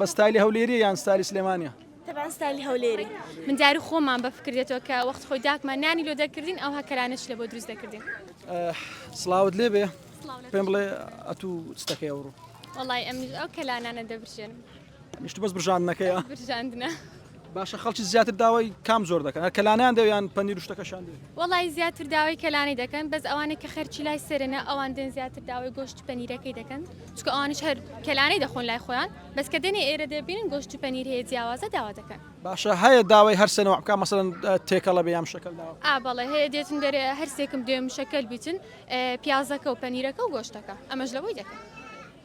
بە ستایلی هەولێریە یان ستایلی سلێمانیە؟ تەبعەن ستایلی هەولێری. من داری خۆمان بە فکر دێتەوە کە وەخت خۆی داکمان نانی لۆ دەکردین ئەوها کەلانەش لە بۆ دروست دەکردین. سڵاوت لێبێ پێم بڵێ ئەتوو چ دەکەی ئەوڕۆ؟ وەڵای ئەمنیش ئەو کەلانانە دەبرژێنم. ئەمیش تو بەس برژاندنەکەیە؟ برژاندنە. باشە خەڵکی زیاتر داوای کام جۆر دەکەن هەر کەلانیان دەوێ یان پەنیر و شتەکەشیان دەوێ؟ وەڵای زیاتر داوای کەلانی دەکەن بەس ئەوانەی کە خەرکی لای سەرنە ئەوان دێن زیاتر داوای گۆشت و پەنیرەکەی دەکەن چونکە ئەوانیش هەر کەلانەی دەخۆن لای خۆیان بەس کە دێنە ئێرە دەبینن گۆشت و پەنیر هەیە جیاوازە داوا دەکەن. باشە هەیە داوای هەر سێ نەوع بکا مەسەلەن تێکەڵە بێ یان مشەکەل داوا بکا؟ ئا بەڵێ هەیە دێتن دەرێ هەر سێکم دێ مشەکەل بیتن پیازەکە و پەنیرەکە و گۆشتەکە ئەمەش لەوەی دەکەن.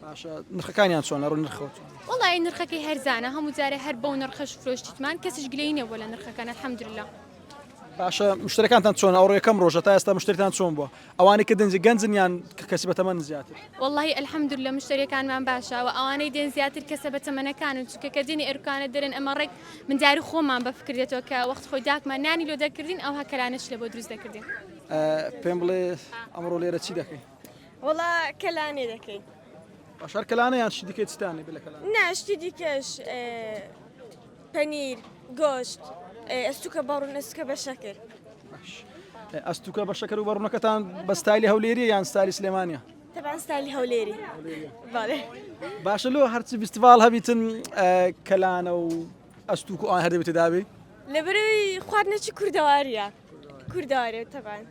باشە نرخەکانیان چۆنە ڕووی نرخەوە چۆنە؟ وەڵایی نرخەکەی هەرزانە هەموو جارێ هەر بەو نرخەش فرۆشتیتمان کەسیش گلەیی نەبووە لە نرخەکان الحمدللە. باشە مشتەرەکانتان چۆنە ئەوڕۆ یەکەم ڕۆژە تا ئێستا مشتەریتان چۆن بووە ئەوانەی کە دەنجی گەنجن یان کەسی بەتەمەن زیاتر؟ وەڵاهی الحمدللە مشتەریەکانمان باشە وە ئەوانەی دێن زیاتر کەسە بەتەمەنەکانن چونکە کە دێنی ئەرکانە دەرێن ئەمە ڕێک منداری خۆمان بە فکر دێتەوە کە وەخت خۆی داکمان نانی لۆ دەکردین ئەوها کەلانەش لە بۆ دروست دەکردین. پێم بڵێ ئەمڕۆ لێرە چی دەکەی؟ وەڵا کەلانێ دەکەین. باشە هەر کەلانە یان شتی دیکەی چتان هەیە بێ لە کەلانە؟ نا شتی دیکەش پەنیر، گۆشت، ئەستوکە بەڕوون، ئەستوکە بە شەکر. باش ئەستوکە بە شەکر و بەڕوونەکەتان بە ستایلی هەولێریە یان ستایلی سلێمانیە؟ تەبعەن ستایلی هەولێری. بەڵێ. باشە لۆ هەرچی فیستیڤاڵ هەبیتن کەلانە و ئەستوک و ئەوان هەر دەبێت تێدابێ؟ لەبەرئەوەی خواردنێکی کوردەواریە کوردەواریە تەبعەن.